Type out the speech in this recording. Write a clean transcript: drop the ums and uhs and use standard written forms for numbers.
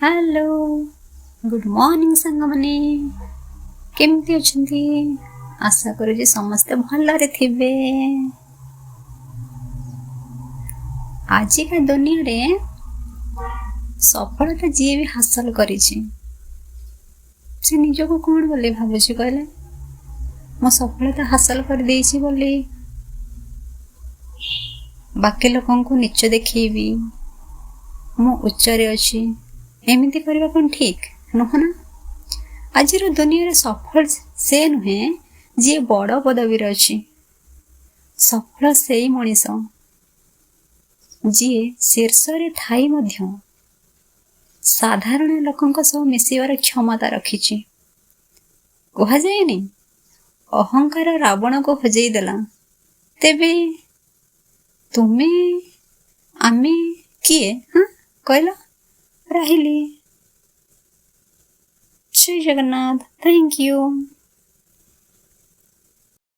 Hello, good morning ସାଙ୍ଗମାନେ। କେମିତି ଅଛନ୍ତି? ଆଶା କରୁଛି ସମସ୍ତେ ଭଲରେ ଥିବେ। ଆଜିକା ଦୁନିଆରେ ସଫଳତା ଯିଏ ବି ହାସଲ କରିଛି, ସେ ନିଜକୁ କ'ଣ ବୋଲି ଭାବୁଛି କହିଲେ? ମୁଁ ସଫଳତା ହାସଲ କରିଦେଇଛି ବୋଲି ବାକି ଲୋକଙ୍କୁ ନୀଚ ଦେଖେଇବି, ମୁଁ ଉଚ୍ଚରେ ଅଛି, ଏମିତି କରିବା କ'ଣ ଠିକ୍ ନୁହଁ ନା? ଆଜିର ଦୁନିଆରେ ସଫଳ ସେ ନୁହେଁ ଯିଏ ବଡ଼ ପଦବୀରେ ଅଛି। ସଫଳ ସେଇ ମଣିଷ ଯିଏ ଶୀର୍ଷରେ ଥାଇ ମଧ୍ୟ ସାଧାରଣ ଲୋକଙ୍କ ସହ ମିଶିବାର କ୍ଷମତା ରଖିଛି। କୁହାଯାଏନି, ଅହଙ୍କାର ରାବଣକୁ ହଜେଇ ଦେଲା। ତେବେ ତୁମେ ଆମେ କିଏ, ହଁ କହିଲ? ରହିଲି। ଜୟ ଜଗନ୍ନାଥ। Thank you.